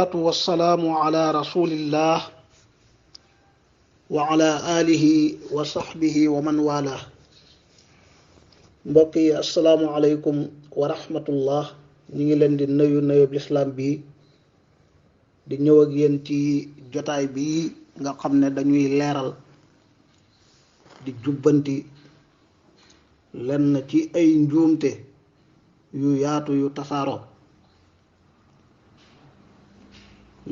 والسلام على رسول الله وعلى آله وصحبه ومن والاه. mbokk yi asalaamualeykum wa rahmatullah. ñu ngi leen di nuyu lislaam bi di ñëw ak yéen ci jotaay bi nga xam ne dañuy leeral di jubbanti lenn ci ay njuumte yu yaatu yu tasaaroo.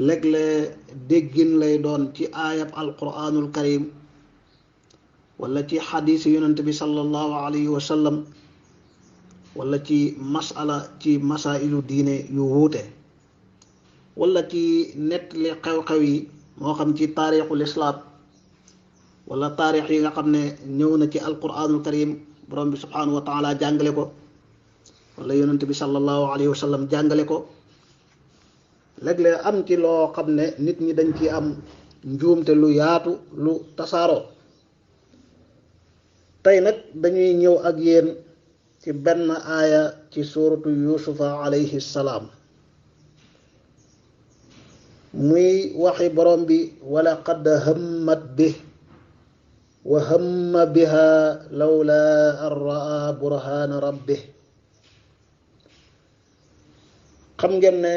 léeg-léeg déggin lay doon ci aayab alquranul karim wala ci xadiisi yonent bi sallallahu alayhi wa sallam wala ci masala ci masailu diine yu wuute wala ci nettali xew-xew yi moo xam ci taarixul islaam wala taarix yi nga xam ne ñëw na ci alquranul karim borom bi subhanahu wa taala jàngale ko wala yonent bi sallallahu alayhi wa sallam jàngale ko. léeg-léeg am ci loo xam ne nit ñi dañ ci am njuumte lu yaatu lu tasaaroo. tey nag dañuy ñëw ak yéen ci benn aaya ci suuratu yusufa alayhi salaam muy waxi borom bi wala qad hammat bi wa hamma biha lawla an raa burhana rabbih. xam ngeen ne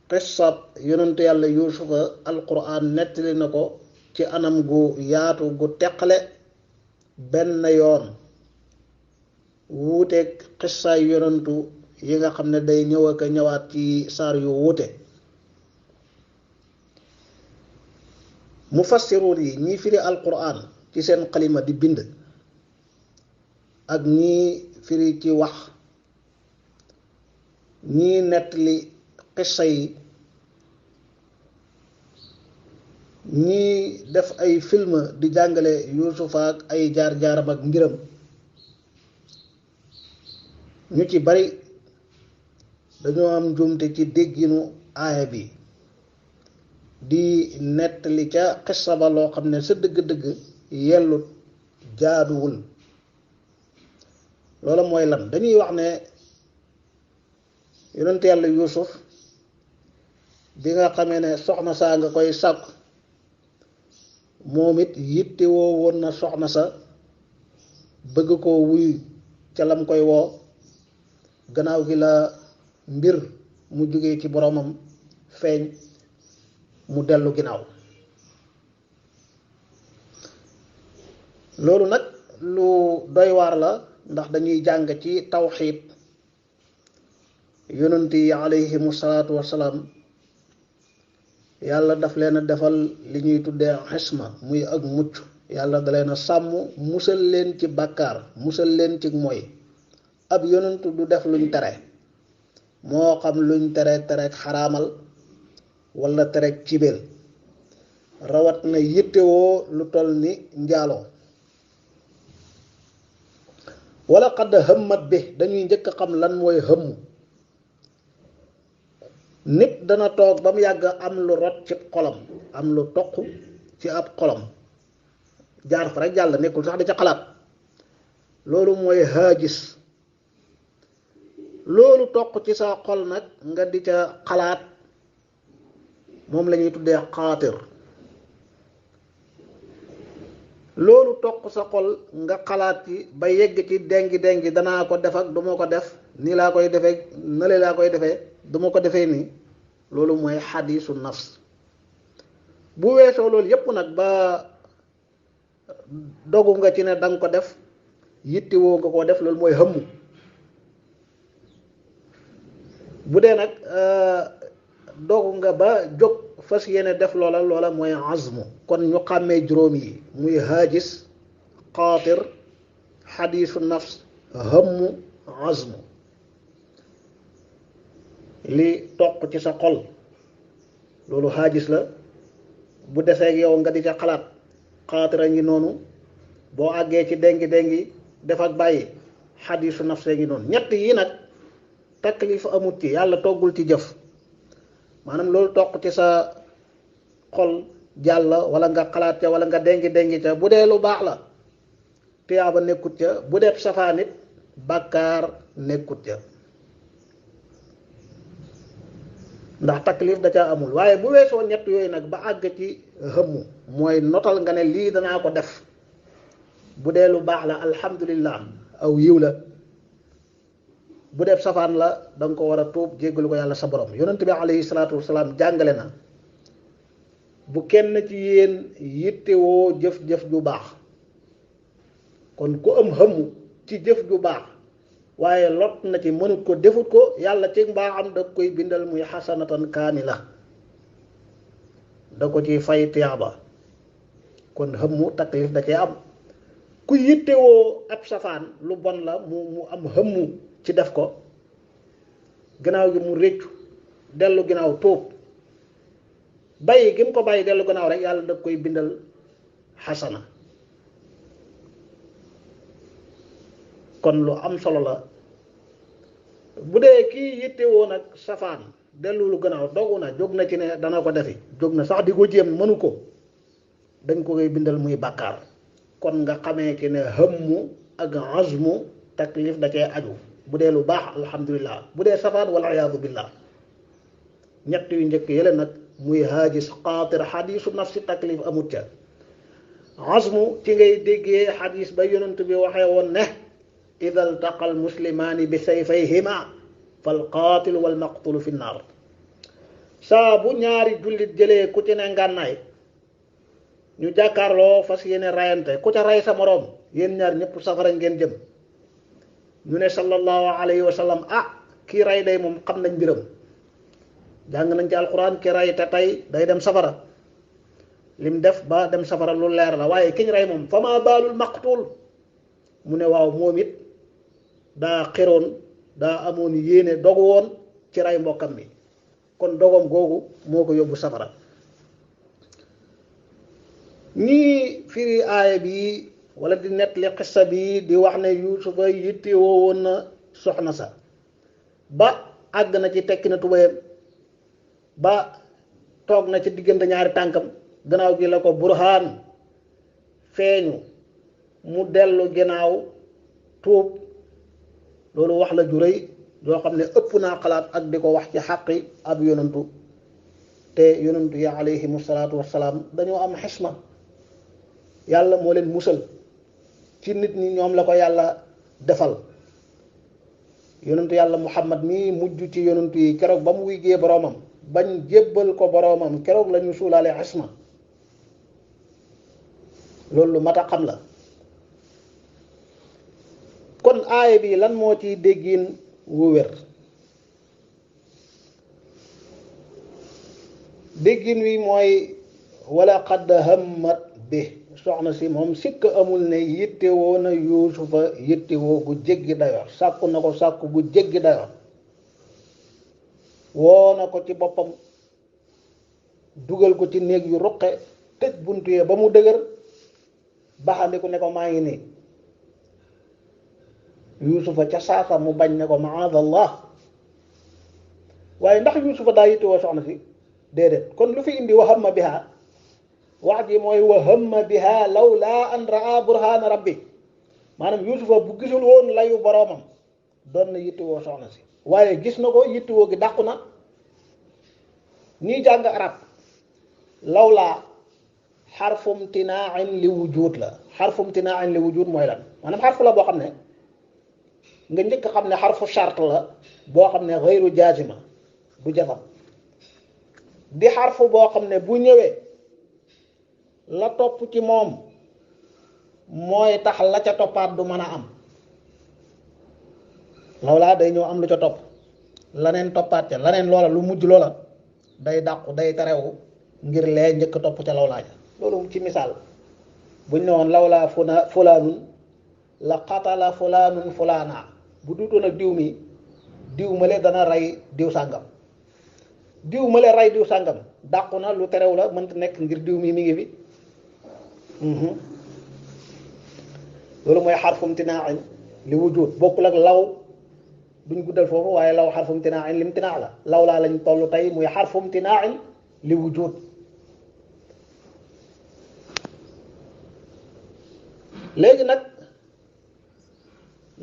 qissab yonentu yàlla yuusufa alquran nettali na ko ci anam gu yaatu gu teqale benn yoon wuuteeg qissaay yonentu yi nga xam ne day ñëw ak ñëwaat ci saar yu wuute. mufassiruun yi ñii firi alquran ci seen xalima di bind ak ñii firi ci wax ñii nettali qissa yi ñii def ay film di jàngale yuusufa ak ay jaar-jaaram ak mbiram ñu ci bari dañoo am njuumte ci dégginu aaya bi di nettali ca qissa ba loo xam ne sa dëgg-dëgg yellut jaaduwul. loola mooy lan? dañuy wax ne yonent yàlla yuusuf bi nga xamee ne soxna saa nga koy sàkku moom it yitte woo woon na soxna sa bëgg koo wuyu ca lam koy woo. gannaaw gi la mbir mu jógee ci boromam feeñ mu dellu ginnaaw. loolu nag lu doy waar la ndax dañuy jàng ci tawxiid yonent yi alayhimu salaatu wassalaam yàlla daf leen a defal li ñuy tuddee xisma muy ak mucc. yàlla da leen a sàmm musal leen ci bàkkaar musal leen ci mooy. ab yonentu du def luñ tere moo xam luñ tere xaraamal wala tere cibeel rawat na yittewoo lu toll ni njaaloo. wala qad hammat bi dañuy njëkk a xam lan mooy hëmm. nit dana toog ba mu yàgg am lu rot ci xolam am lu toq ci ab xolam jaar fa rek jàll nekkul sax di ca xalaat. loolu mooy haajis. loolu toq ci sa xol nag nga di ca xalaat moom la ñuy tuddee xaatir. loolu toq sa xol nga xalaat ci ba yegg ci dengi danaa ko def ak du ma ko def nii laa koy defee nale laa koy defee du ma ko defee nii. loolu mooy xadiisu nafs. bu weesoo loolu yépp nag ba dogu nga ci ne danga ko def yittewoo nga koo def loolu mooy hëmm. bu dee nag dogu nga ba jóg fas yéene def loola mooy azmu. kon ñu xàmmee juróom yi muy haajis xaatir xadiisu nafs hëmm azmu. li toq ci sa xol loolu haajis la bu defee ak yow nga di ca xalaat. xaatir a ngi noonu boo àggee ci dengi def ak bàyyi xadiisu nafs a ngi noonu. ñett yi nag taklif amut ci yàlla toggul ci jëf. maanaam loolu toq ci sa xol jàll wala nga xalaat ca wala nga dengi ca bu dee lu baax la tiyaaba nekkut ca bu dee safaan it bàkkaar nekkut ca. ndax taklif da caa amul waaye bu weesoo ñett yooyu nag ba àgg ci xëmmu mooy notal nga ne lii danaa ko def bu dee lu baax la alhamdulillah aw yiw la bu dee safaan la da nga ko war a tuub jéggalu ko yàlla sa borom yonent bi alayhi salaatu wasalaam jàngale na bu kenn ci yéen yittewoo jëf-jëf ju baax kon ku am xëmmu ci jëf ju baax waaye lot na ci mënut ko defut ko yàlla ci mbaaxam da koy bindal muy xasanatan kaamila da ko ci fay tiyaaba kon xëmmu taklif da cee am ku yittewoo ab safaan lu bon la mu am xëmmu ci def ko gannaaw gi mu réccu dellu ginnaaw tuub bàyyi gi mu ko bàyyi dellu gannaaw rek yàlla da koy bindal xasana kon lu am solo la bu dee kii yittewoo nag safaan dellu lu gannaaw dogu na jóg na ci ne dana ko defi jóg na sax di ko jéem mënu ko dañ ko koy bindal muy bàkkaar kon nga xamee ki ne hëmmu ak azmu taklif da cee aju bu dee lu baax alhamdulillah bu dee safaan wala iyaadu billah ñett yu njëkk yële nag muy haajis xaatir xadiisu nafsi taklif amut ca azmu ci ngay déggee xadiis ba yonent bi waxee woon ne ida altaqa almuslimaani bi sayfayhima fal qaatilu wal maqtulu fi nnaar saa bu ñaari jullit jëlee ku ci ne ngànnaay ñu jàkkaarloo fas yéene rayante ku ca ray sa moroom yéen ñaar ñëpp safara ngeen jëm ñu ne sallallahu alayhi wa sallam kii ray day moom xam nañ mbiram jàng nañ ci alquran ki ray te tey day dem safara lim def ba dem safara lu leer la waaye kiñ ray moom fa ma baalul maqtul mu ne waaw moom it daa xiroon daa amoon yéene dogu woon ci ray mbokkam mi kon dogom googu moo ko yóbbu safara ñii firi aaya bi wala di nettali xissa bi di wax ne yuusufa yitte woo woon na soxna sa ba àgg na ci tekki na tubayam ba toog na ci diggante ñaari tànkam gannaaw gi la ko burhaan feeñu mu dellu gannaaw tuub loolu wax la ju rëy yoo xam ne ëpp naa xalaat ak di ko wax ci xàqi ab yonantu te yonantu yi alayhimu salaatu wassalaam dañoo am xisma yàlla moo leen musal ci nit ñi ñoom la ko yàlla defal yonantu yàlla muhammad mii mujj ci yonantu yi keroog ba mu wiggee boroomam bañ jébbal ko boroomam keroog la ñu suulaale xisma loolu lu mat a xam la kon aaya bi lan moo ci déggin wu wér déggin wi mooy wala qad hammat bi soxna si moom sikk amul ne yittewoo na yuusufa yittewoo gu jéggi dayo sàkku na ko sàkku gu jéggi dayo woo na ko ci boppam dugal ko ci néeg yu ruqe tëj buntu yee ba mu dëgër baxandiku ne ko maa ngi nii yuusufa ca saasa mu bañ ne ko maadallah waaye ndax yuusufa daa yittewoo soxna si déedéet kon lu fi indi wa hamma biha wax ji mooy wa hamma biha lawla an raa burhana rabbi maanaam yuusufa bu gisul woon layu boroomam doon na yittewoo soxna si waaye gis na ko yittewoo gi dàqu na ñii jàng arab lawla xarfum tinaain li wujud la xarfum tinaain li wujud mooy lan maanaam xarfu la boo xam ne nga njëkk xam ne xarfu charte la boo xam ne xëyru jaazima du jazam di xarfu boo xam ne bu ñëwee la topp ci moom mooy tax la ca toppaat du mën a am lawlaa day ñëw am lu ca topp laneen toppaat ca laneen loola lu mujj loola day dàqu day tarewu ngir lee njëkk topp ca lawlaa ja loolu ci misaal buñ ne woon lawlaa fulaanun la qatala fulaanun fulaana bu duutoon ak diw mi diw male dana rey diw sàngam diw male rey diw sàngam dàqu na lu terew la mënta nekk ngir diw mi ngi fi loolu mooy xarfum tinaain li wujud bokkul ak law duñ guddal foofu waaye law xarfum tinaain lim tinaa la law laa lañ toll tey muy xarfum tinaain li wujud léegi nag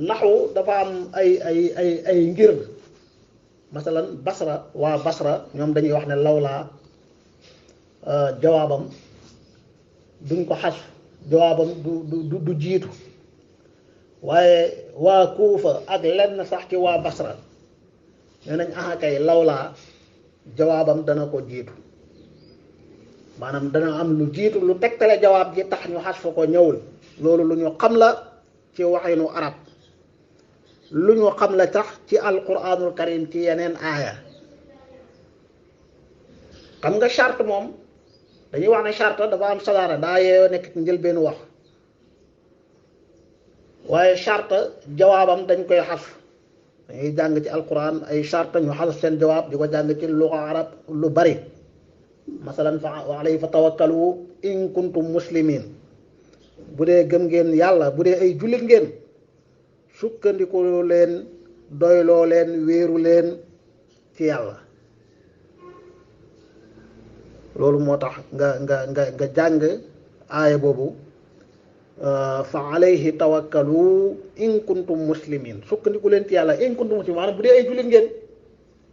naxwu dafa am ay ngir masalan basra waa basra ñoom dañuy wax ne lawlaa jawaabam duñ ko xas jawaabam du jiitu waaye waa kuufa ak lenn sax ci waa basra nee nañ kay lawlaa jawaabam dana ko jiitu maanaam dana am lu jiitu lu tegtale jawaab ji tax ñu xas fa ko ñëwul loolu lu ñu xam la ci waxinu arab lu ñu xam la tax ci alquranul karim ci yeneen aaya xam nga charte moom dañuy wax ne charte dafa am sadaara daa yeeyoo nekk ci njëlbeenu wax waaye charte jawaabam dañ koy xas dañuy jàng ci alquran ay charte ñu xas seen jawaab di ko jàng ci luxa arab lu bari masalan fa alayhi fa tawakkalu in kuntum muslimin bu dee gëm ngeen yàlla bu dee ay jullit ngeen sukkandiku leen doyloo leen wéeru leen ci yàlla loolu moo tax nga jàng aaya boobu fa alayhi tawakkalu in kuntum muslimin sukkandiku leen ci yàlla in kuntum muslimin maanaam bu dee ay jullit ngeen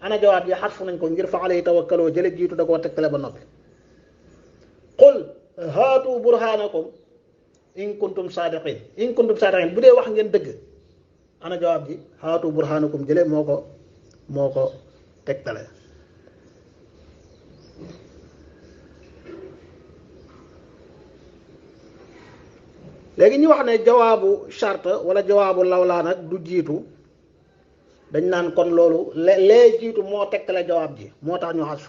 ana jawaab yi xarfu nañ ko ngir fa alayhi tawakkaloo jële jiitu da koo tegtale ba noppi qul haatu burhanakum in kuntum saadiqin bu dee wax ngeen dëgg ana jawaab ji haatu burhanakum jële moo ko tegtale léegi ñu wax ne jawaabu charte wala jawaabu lawlaa nag du jiitu dañ naan kon loolu lee jiitu moo tegtale jawaab ji moo tax ñu xas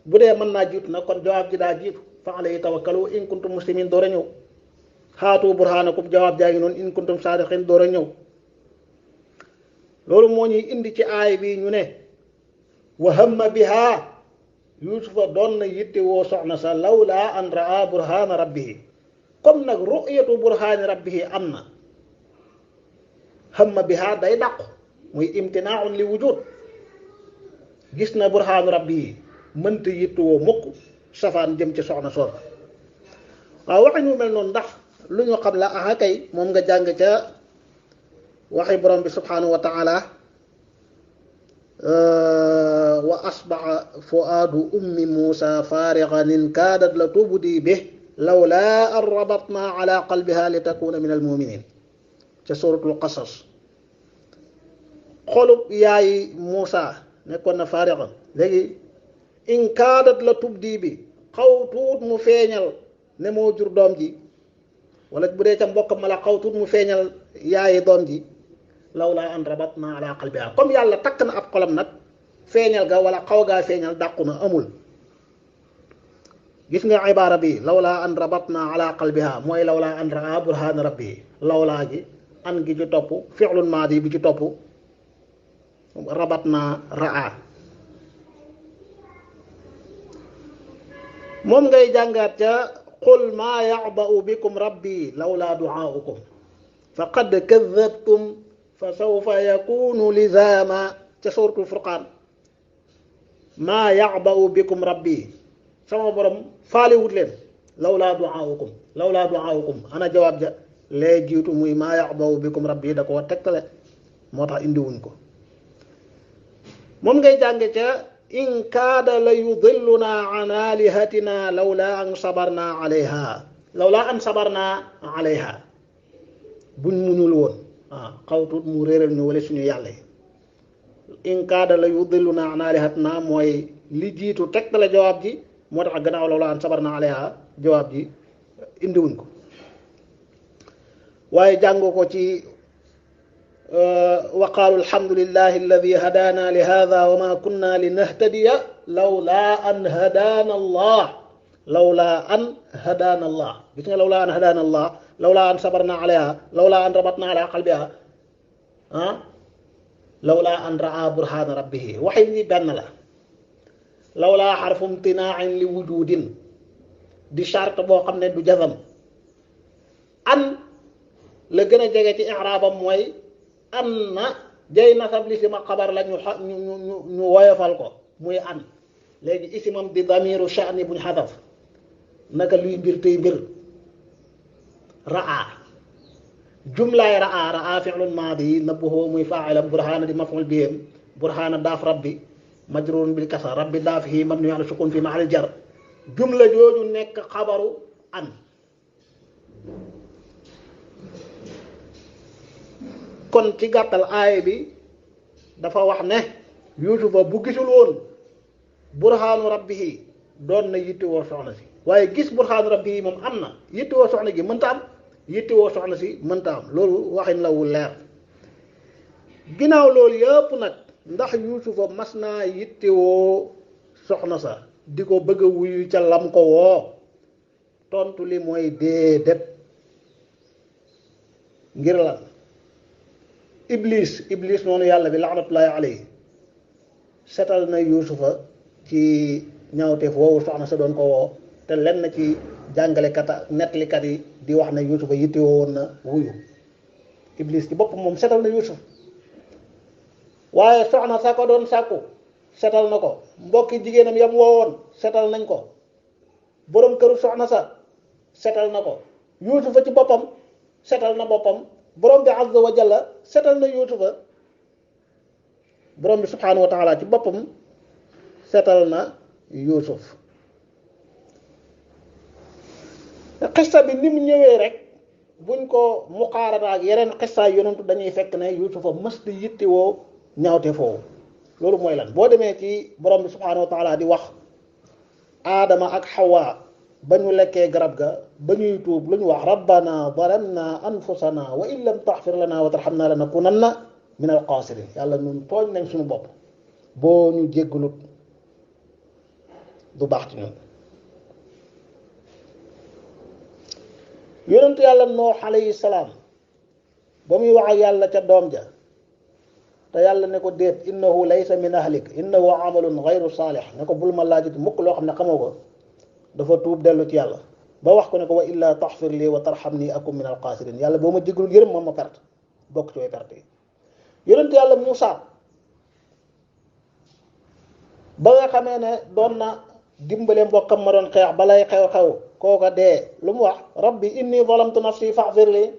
bu dee mën naa jiitu nag kon jawaab ji daa jiitu fa alayhi tawakkalu in kuntum muslimin door a ñëw haatu burhanakum jawaab jaa ngi noonu in kuntum saadiqin door a ñëw loolu moo ñuy indi ci aay bi ñu ne wa hamma biha yusufa doon na yitte woo soxna sa lawlaa an raa burhana rabbihi comme nag ru'yatu burhani rabbihi am na hamma biha day dàqu muy imtinaaun li wujud gis na burhaanu rabbihi mënta yitte woo mukk safaan jëm ci soxna soor waaw waxi ñu mel noonu ndax lu ñu xam la kay moom nga jàng ca waxi borom bi subhanahu wa taala wa asbaxa fuaadu ummi muusa faarigan in kaadat la tubdi bih lawlaa an rabatna ala qalbiha li takuna min almuminin ca suratul qasas xolub yaay muusa nekkoon na faarigan léegi in kaadat la tubdi bi xaw tuut mu feeñal ne moo jur doom ji wala bu dee ca mbokk ma la xaw tuut mu feeñal yaayi doom ji lawlaa an rabatna ala qalbiha comme yàlla takk na ab xolam nag feeñal ga wala xaw gaa feeñal dàqu na amul gis nga ibaara bi lawlaa an rabatna ala qalbiha mooy lawlaa an raa burhaan rabbi lawlaa ji an gi ci topp fi'lun maadi bi ci topp rabatna raa moom ngay jàngaat ca qul maa ya'ba'u bikum rabbi lawlaa du'aa'ukum faqad kadhabtum fa sawfa yakunu lizaama ca suuratul furqaan maa ya'ba'u bikum rabbi sama borom faaliwut leen lawlaa du'aa'ukum ana jawaab ja lee jiitu muy maa ya'ba'u bikum rabbi da koo tegtale moo tax indiwuñ ko moom ngay jànge ca in kaada la yudilluna an alihatina lawlaa an sabarna alayha buñ muñul woon xawtut mu réeral ñu wala suñu yàlla yi in kaada la yudilluna an alihatina mooy li jiitu tegtale jawaab ji moo tax gannaaw lawlaa an sabarna alayha jawaab ji indiwuñ ko waaye jàngoo ko ci wa qaalu alhamdulillahi alladi hadaana li hada wa ma kunna linahtadiya lawlaa an hadaana allah gis nga lawlaa an hadaana allah lawlaa an sabarna alayha lawlaa an rabatna ala qalbiha lawlaa an raa burhaana rabbihi waxi ni benn la lawlaa xarfu imtinaain li wujudin di charte boo xam ne du jazam an la gën a jege ci iraabam mooy an na jay nasab li sima xabar la ñu woyofal ko muy an léegi isimam di damiru sha'ni buñ xadaf naka luy mbir tey mbir raa jumlaay raa fi'lun maadi nabbuhu muy faa'ilam burhaana di maf'ul bihim burhana daaf rabbi majrurun bil kasra rabbi daafihi mabni ala sukun fi mahal jar jumla jooju nekk xabaru an kon ci gàttal aaya bi dafa wax ne yuusufa bu gisul woon burhaanu rabbihi doon na yittewoo soxna si waaye gis burhaanu rabbihi moom am na yittewoo soxna gi mënta am yittewoo soxna si mënta am loolu waxin la wu leer ginnaaw loolu yëpp nag ndax yuusufa mas naa yittewoo soxna sa di ko bëgg a wuyu ca lam ko woo tontu li mooy déedéet ngir lan iblis noonu yàlla bi laxnatullaahi alayhi setal na yuusufa ci ñaawteef woowu soxna sa doon ko woo te lenn ci jàngalekat nettalikat yi di wax ne yuusufa yittewoo woon na wuyu iblis ci bopp moom setal na yuusuf waaye soxna sa ko doon sàkku setal na ko mbokki jigéenam yam woowoon setal nañ ko borom këru soxna sa setal na ko yuusufa ci boppam setal na boppam borom bi azza wa jalla setal na yuusufa borom bi subhanahu wa taala ci boppam setal na yuusuf xissa bi ni mu ñëwee rek buñ ko muqaarana ak yeneen xissa yonentu dañuy fekk ne yuusufa mës di yittewoo ñaawte foofu loolu mooy lan boo demee ci borom bi subhanahu wa taala di wax aadama ak xawa ba ñu lekkee garab ga ba ñuy tuub lu ñu wax rabbana zalamna anfusana wa in lam taxfir lana wa tarxamna lanakunanna min alxaasirin yàlla ñun tooñ nañ suñu bopp boo ñu jéggalut du baax ci ñun yonentu yàlla noox alayhi salaam ba muy wax ak yàlla ca doom ja te yàlla ne ko déet innahu laysa min ahlik innahu amalun gayru saalix ne ko bul ma laajit mukk loo xam ne xamoo ko dafa tuub dellu ci yàlla ba wax ko ne ko wa illa taxfir lii wa tarxamni akum min alxaasirin yàlla boo ma jégalul yërëm moom ma perte bokk ci way perte yi yonent yàlla Muusa ba nga xamee ne doon na dimbale mbokkam ma doon xeex balay xew-xew kooka dee lu mu wax rabbi inni zalamtu nafsi faxfir lii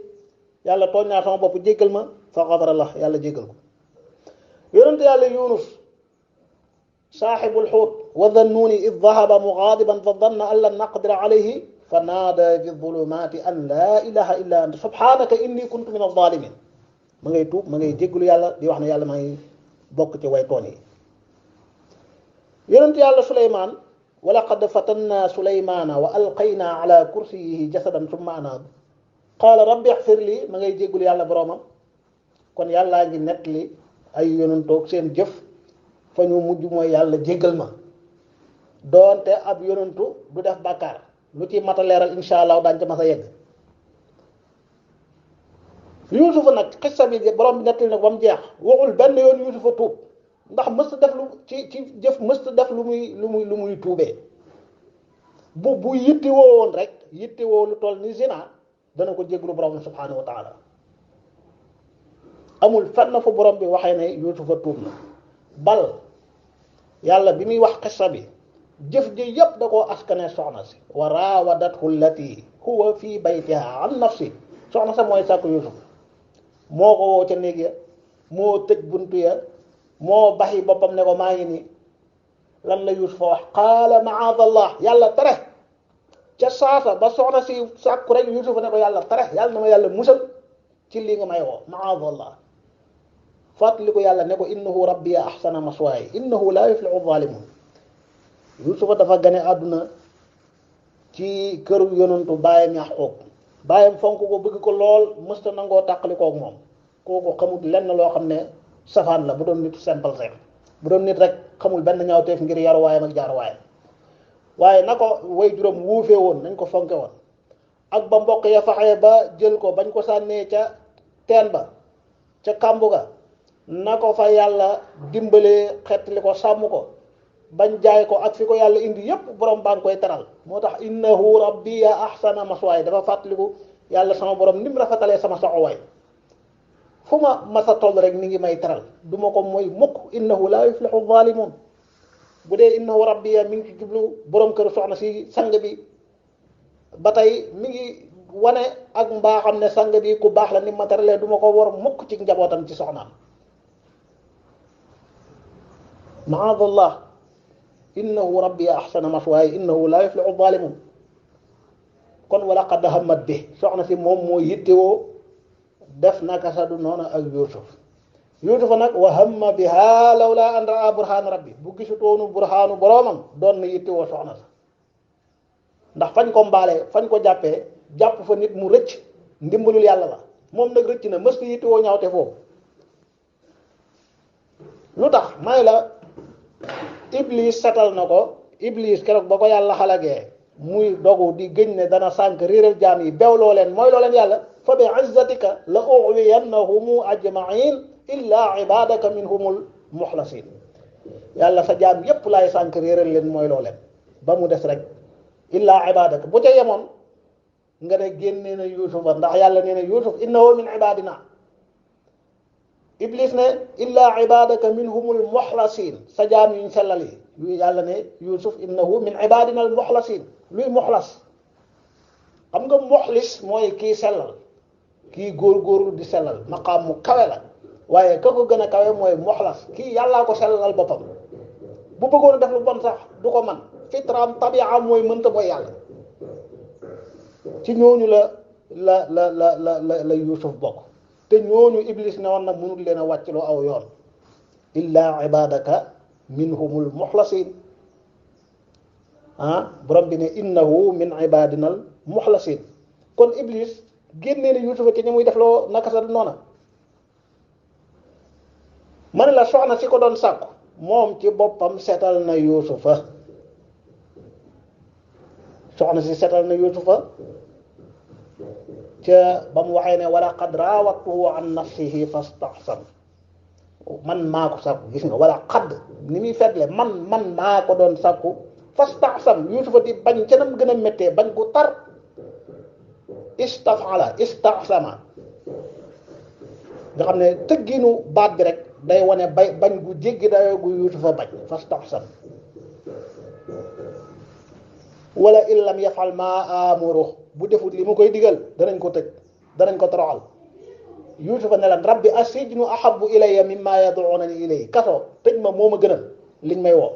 yàlla tooñ naa sama bopp jéggal ma fa xafara la yàlla jéggal ko yonent yàlla Yunus saaxibul xuut wa dhannuuni id dahaba mugaadiban fa danna an lan naqdira alayhi fa naada fi zulumaati an laa ilaha illa anta subhanaka inni kuntu min alzalimin ma ngay tuub ma ngay jéggalu yàlla di wax ne yàlla maa ngi bokk ci way tooñ yi yonent yàlla Suleymaan wa laqad fatanna Suleymaana wa alqaynaa ala kursiyihi jasadan summa anaab qaala rabbi ixfir lii ma ngay jéggalu yàlla boroomam kon yàllaa ngi nettali ay yonentoog seen jëf fa ñu mujj mooy yàlla jéggal ma doonte ab yonentu du def bàkkaar lu ci mata leeral insha allah daañu ca mas a yegg yuusufa nag xissa bi borom bi nettali nag ba mu jeex waxul benn yoon yuusufa tuub ndax mësta def lu ci jëf mësta def lu muy tuubee bu yittewoo woon rek yittewoo lu toll ni zina dana ko jéglu borom subhanahu wa taala amul fenn fu borom bi waxee ne yuusufa tuub na bal yàlla bi muy wax xissa bi jëf ji yépp da koo askane soxna si wa raawadathu allati huwa fi baytiha an nafsi soxna sa mooy sàkku yuusuf moo ko woo ca néeg ya moo tëj buntu ya moo baxi boppam ne ko maa ngi nii lan la yuusufa wax qaala maadallah yàlla tere ca saasa ba soxna si sàkku rek yuusufa ne ko yàlla tere yàlla na ma yàlla musal ci lii nga may woo maadallah fàttali ko yàlla ne ko innahu rabbi ahsana maswaaya innahu laa yuflihu zalimun yuusufa dafa gane àdduna ci këru yonantu baayam Yaxuub baayam fonk ko bëgg ko lool mësta nangoo tàqali koog moom kooku xamul lenn loo xam ne safaan la bu doon nit simple rek bu doon nit rek xamul benn ñaawteef ngir yaruwaayam ak jaaruwaayam waaye na ko way juróom wuufee woon nañ ko fonke woon ak ba mbokk ya faxee ba jël ko bañ ko sànnee ca teen ba ca kàmbu ga na ko fa yàlla dimbalee xettali ko sàmm ko bañ jaay ko ak fi ko yàlla indi yépp borom baa ngi koy teral moo tax innahu rabbi ya ahsana maswaay dafa fàttaliku yàlla sama borom ni mu rafetalee sama soxowaay fu ma masa toll rek mi ngi may teral du ma ko mooy mukk innahu laa yuflihu zalimun bu dee innahu rabbi ya mi ngi ci jublu borom kër soxna si sang bi ba tey mi ngi wane ak mbaaxam ne sang bi ku baax la ni ma teralee du ma ko war mukk ci njabootam ci soxnaam maadallah innahu rabbi ahsana maswaaya innahu la yuflihu zalimun kon wala qad hammat bi soxna si moom moo yittewoo def naka sa du noonu ak Yuusufa nag wa hamma biha lawla an raa burhaana rabbi bu gisutoonu burhaanu boroomam doon na yittewoo soxna sa ndax fañ ko mbaalee fañ ko jàpp fa nit mu rëcc ndimbalul yàlla la moom nag rëcc na mës ko yittewoo ñaawte foofu lu tax may la iblis setal na ko iblis keroog ba ko yàlla xalagee muy dogu di gëñ ne dana sànk réeral jaam yi bewloo leen mooy loo leen yàlla fa bi izzatika la ughwiyannahum ajma'in illa ibadaka minhumul muxlasin yàlla sa jaam yépp laay sànk réeral leen mooy loo leen ba mu des rek illa ibadaka bu ca yemoon nga ne génne na yuusufa ndax yàlla nee na yuusuf innahu min ibadina iblis ne illa ibadaka minhumul muxlasin sa jaam yuñ sellal yi yàlla ne yuusuf innahu min ibadina al muxlasin luy muxlas xam nga muxlis mooy kii sellal kii góorgóorlu di sellal maqaam mu kawe la waaye ka ko gën a kawe mooy muxlas kii yàllaa ko sellalal boppam bu bëggoon a def lu bon sax du ko man fitraam tabiaam mooy mënta mooy yàlla ci ñooñu la Yuusuf bokk te ñooñu iblis ne woon nag mënul leen a wàccloo aw yoon illa ibadaka minhumul muxlasin borom bi ne innahu min ibadinal muxlasin kon iblis génnee ne Yuusufa ci ñi muy def loo naka sa noona ma ne la soxna si ko doon sàkku moom ci boppam setal na Yuusufa soxna si setal na Yuusufa ca ba mu waxee ne wala qad raawatuhu an nafsihi fastahsan man maa ko sàkku gis nga wala qad ni muy fetle man maa ko doon sàkku fastahsan Yuusufa di bañ ca nam gën a méttee bañ gu tar istahsama nga xam ne tëgginu baat bi rek day wane bañ gu jéggi dayoo gu Yuusufa bañ fastahsan wala in lam yafal ma amuru bu defut li mu koy digal danañ ko tëj danañ ko toroxal Yuusufa ne lan rabbi asijnu ahabbu ilayya mimma yad'unani ilayhi kaso tëj ma moo ma gënal liñ may woo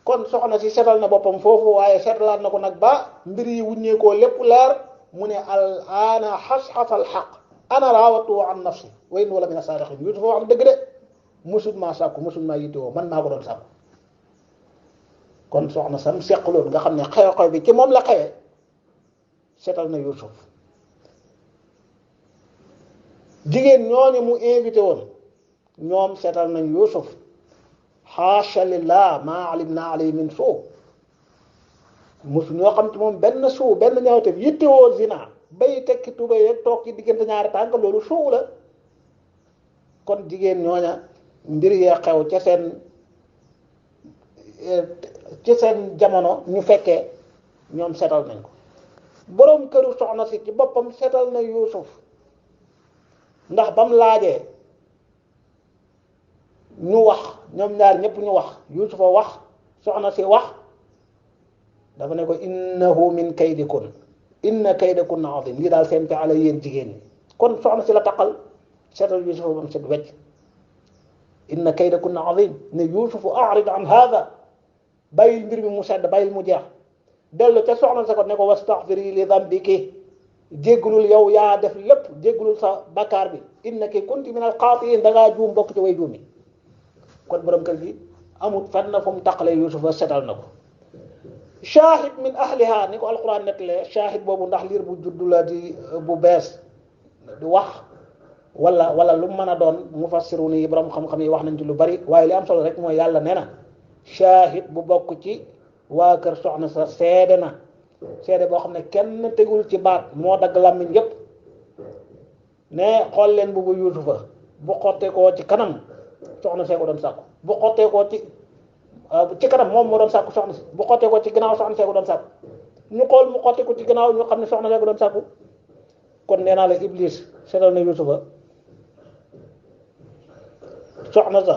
kon soxna si setal na boppam foofu waaye setalaat na ko nag ba mbir yi wuññeekoo lépp leer mu ne al ana xasxasa al xaq ana raawatu an nafsi wa in wala min as-saadiqin Yuusufa wax dëgg de mësul maa sàkku mësul maa yittewoo man maa ko doon sàkku kon soxna sam seqaloon nga xam ne xew-xew bi ci moom la xewee setal na Yuusuf jigéen ñooñu mu invité woon ñoom setal nañ Yuusuf xaasha lillah maa alimna alayhi min suu mosu ñoo xam ci moom benn suu benn ñaawteef yittewoo zina bay tekki tuba yeeg toog ci diggante ñaari tànk loolu suu la kon jigéen ñooña mbir yee xew ci seen jamono ñu fekkee ñoom setal nañ ko boroom këru soxna si ci boppam setal na Yuusuf ndax bam laajee ñu wax ñoom ñaar ñëpp ñu wax Yuusufa wax soxna si wax dafa ne ko innahu min kaydikun inna kaydakunna azim lii daal seen pexe la yéen jigéen ñi kon soxna si la taqal seetal Yuusufa bam set wecc inna kaydakunna azim ne Yuusufu a'rid an hada bàyyil mbir mi mu sedd bàyyil mu jeex dellu ca soxna sa ko ne ko wastaghfiri li dambiki jéggulul yow yaa def lépp jéggulul sa bakkaar bi innaki kunti min al-xaatiin da ngaa juum bokk ci way juumi kon borom kër gi amul fenn fu mu taqale Yuusufa setal na ko shahid min ahliha ni ko alquran nettalee shahid boobu ndax liir bu juddu la di bu bees di wax wala lu mën a doon mufassirun yi borom xam-xam yi wax nañ ci lu bari waaye li am solo rek mooy yàlla nee na shahid bu bokk ci waa kër soxna sa seede na seede boo xam ne kenn tegul ci baat moo dagg làmmiñ yépp ne xool leen bu Yuusufa bu xottee koo ci kanam soxna see ko doon sàkku bu xottee koo ci kanam moom moo doon sàkku soxna si bu xottee koo ci gannaaw soxna see ko doon sàkku ñu xool mu xottee ko ci gannaaw ñu xam ne soxna see ko doon sàkku kon nee naa la Iblis seetal na Yuusufa soxna sa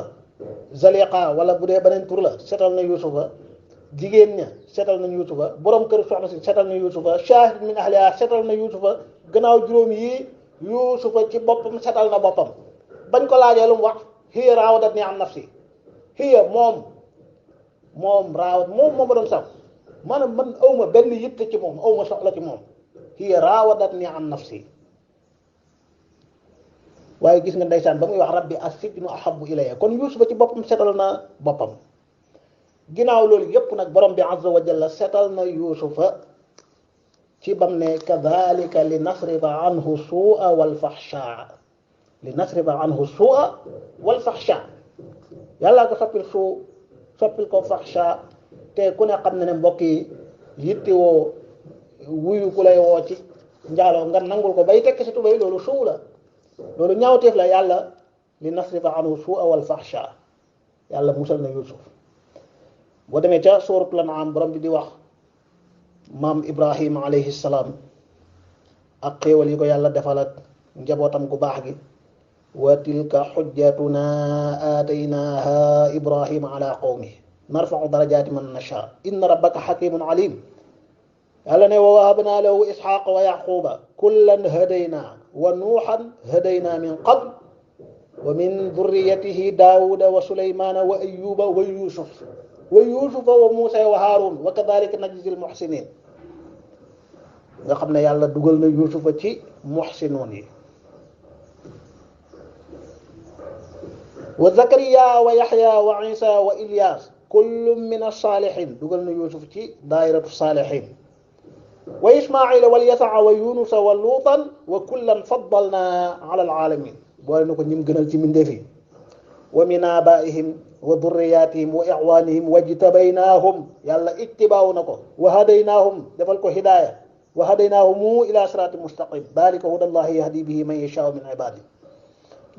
Zaliqa wala bu dee beneen tur la seetal na Yuusufa jigéen ña seetal nañ Yuusufa borom kër soxna si seetal na Yuusufa shahid min ahliha seetal na Yuusufa gannaaw juróom yi Yuusufa ci boppam seetal na boppam bañ ko laajee lu mu wax hiya raawadatnii an nafsi hiya moom raawat moom ma doon sax maanaam man awma benn yitte ci moom awma soxla ci moom hiya raawadatni an nafsi. waaye gis nga ndeysaan ba muy wax rabbi as-sijnu ahabbu ilayya kon Yuusufa ci boppam setal na boppam. ginnaaw loolu yépp nag borom bi azza wa jalla setal na Yuusufa ci bam ne kadhalika li nasrifa anhu suu'a wal fahsha yàlla ko soppil ko fahsha te ku ne xam na ne mbokk yi yittewoo wuyu ku lay woo ci njaaloo nga nangul ko bay tekk si tubay loolu suu la loolu ñaawteef la yàlla li nasrifa anhu suu'a wal fahsha yàlla musal na Yuusuf. boo demee ca suuratul An'aam borom bi di wax maam Ibrahima alayhi salaam ak xéewal yi ko yàlla defal ak njabootam gu baax gi wa tilka xujjatuna aataynaaha Ibrahima ala qawmihi narfa'u darajaati man nashaa inna rabbaka xakiimun aliim. yàlla ne wa wahabnaa lahu isxaaqa wa yaquuba kullan hadaynaa wa nuuxan hadaynaa min qabl wa min durriyatihi daawuda wa suleymaana wa ayyuuba wa yuusufa wa muusaa wa haaruun wa kadaalika najzil muxsiniin. nga xam ne yàlla dugal na Yuusufa ci muxsinoon yi. wa Zakariya wa Yaxya wa Isa wa Ilyaas kullun min as-saalihiin dugal na Yuusuf ci daayiratu saalihiin. wa Ismaaciila wal Yasaca wa Yunusa wa Luutan wa kullan faddalnaa ala al-aalamiin boole na ko ñim gënal ci mbindeef yi. wa min aabaa'ihim wa durriyaatihim wa ixwaanihim wajtabaynaahum yàlla ittibaaw na ko wa hadaynaahum defal ko hidaaya wa hadaynaahum ila siraatin mustaqim daalika hudallahi yahdi bihi man yashaa'u min ibaadihi.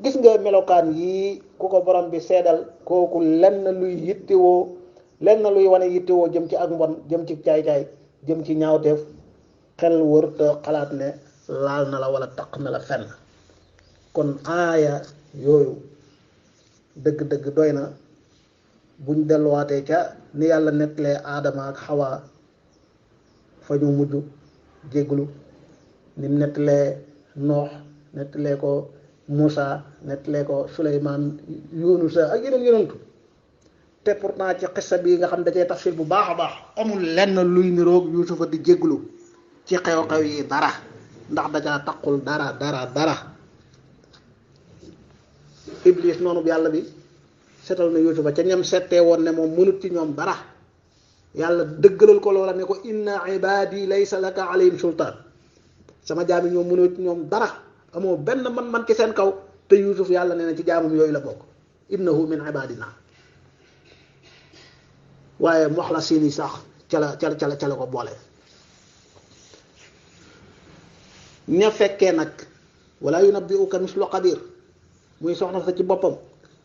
gis nga melokaan yii ku ko borom bi seedal kooku lenn luy wane yittewoo jëm ci ak mbon jëm ci caay-caay jëm ci ñaawteef xel wër te xalaat ne laal na la wala taq na la fenn. kon aaya yooyu dëgg-dëgg doy na buñ delluwaatee ca ni yàlla nettalee Aadama ak Xawa fa ñu mujj jégglu ni mu nettalee Noox nettalee ko Muusa nettalee ko Suleymaan Yunusa ak yeneen yonentu te pourtant ci xissa bi nga xam da cee tafsir bu baax a baax amul lenn luy niroog Yuusufa di jégglu ci xew-xew yi dara ndax dajaa taqul dara Iblis noonu yàlla bi setal na Yuusufa ca ñam settee woon ne moom mënut ci ñoom dara yàlla dëggalal ko loola ne ko inna ibaadi laysa laka alayhim sultaan sama jaami ñoom mënut ci ñoom dara amoo benn man ci seen kaw te Yuusuf yàlla nee na ci jaamam yooyu la bokk innahu min ibadina waaye muxlasiin yi sax ca la ko boole. ña fekkee nag wala yunabbi'uka mislu xabiir muy soxna sa ci boppam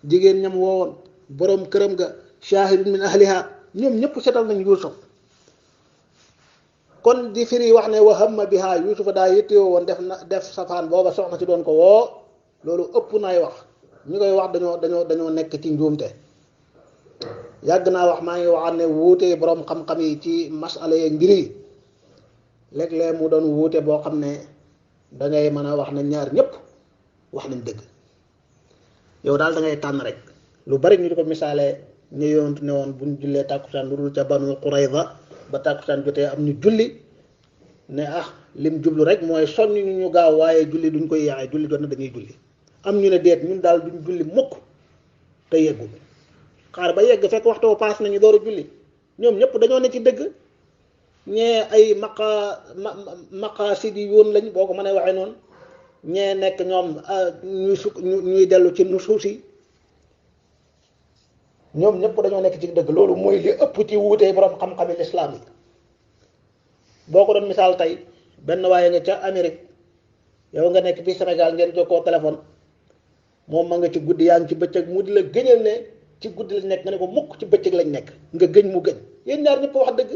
jigéen ñam woowoon boroom këram ga shaahidun min ahliha ñoom ñëpp setal nañ Yuusuf. kon di firi wax ne wa hamma biha Yuusufa daa yittewoo woon def safaan booba soxna si doon ko woo loolu ëpp naay wax ñu koy wax dañoo nekk ci njuumte. yàgg naa wax maa ngi waxaat ne wuute boroom xam-xam yi ci masala yeeg mbir yi léeg-léeg mu doon wuute boo xam ne dangay mën a wax ne ñaar ñëpp wax nañ dëgg yow daal da ngay tànn rek. lu bari ñu di ko misaalee ñu yonent ne woon bu ñu jullee tàkkusaan lu dul ca Banu Qurayza ba tàkkusaan jotee am ñu julli ne lim jublu rek mooy sonn ñu gaaw waaye julli duñ koy yaaxee julli jot na dañuy julli. am ñu ne déet ñun daal duñ julli mukk te yeggul xaar ba yegg fekk waxtu paas nañu door a julli ñoom ñëpp dañoo ne ci dëgg ñee ay maqasid yi yoon lañ boo ko mënee waxee noonu ñee nekk ñoom ñuy dellu ci nusuus yi ñoom ñëpp dañoo nekk ci dëgg loolu mooy li ëpp ci wuutee borom xam-xami lislaam yi. boo ko doon misaal tey benn waaye nga ca Amérique yow nga nekk fii Sénégal ngeen jokkoo téléphone moom ma nga ci guddi yaa ngi ci bëccëg mu di la gëñal ne ci guddi lañ nekk nga ne ko mukk ci bëccëg lañ nekk nga gëñ mu gëñ yéen ñaar ñëpp wax dëgg.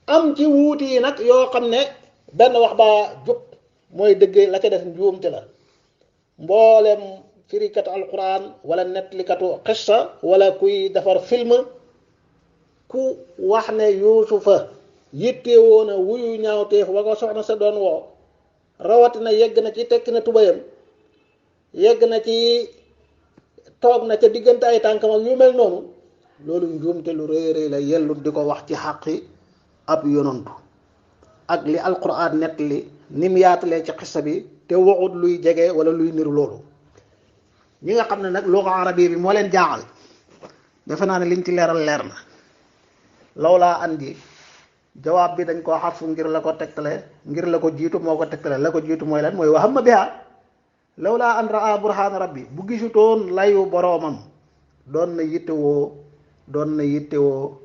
am ci wuuti yi nag yoo xam ne benn wax baa jub mooy dëgg la ca def njuumte la mboolem firikatu alquran wala nettalikatu xissa wala kuy defar film ku wax ne Yuusufa yittewoo na wuyu ñaawteef wa ko soxna sa doon woo rawatina yegg na ci tekki na tubayam yegg na ci toog na ca diggante ay tànkam ak yu mel noonu loolu njuumte lu rëy rëy la yellut di ko wax ci xàqi ab yonantu ak li alquran nett li nim yaatalee ci xissa bi te waxut luy jege wala luy niru loolu ñi nga xam ne nag luga arabi bi moo leen jaaxal defe naa ne liñ ci leeral leer na lawlaa andi jawaab bi dañ koo xarfu ngir la ko tegtale ngir la ko jiitu moo ko tegtale la ko jiitu mooy lan mooy wahamma biha lawlaa an raa burhaana rabbi bu gisutoon layu boroomam doon na yittewoo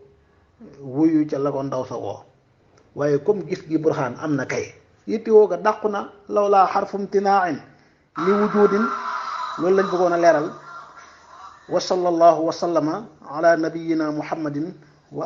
wuyu ca la ko ndaw sa woo waaye comme gis gi burhaan am na kay yittewoo ga dàqu na lawlaa xarfum tinaain li wujudin loolu lañ bëggoon a leeral wa sallallahu wa sallama ala nabiyina muhammadin wa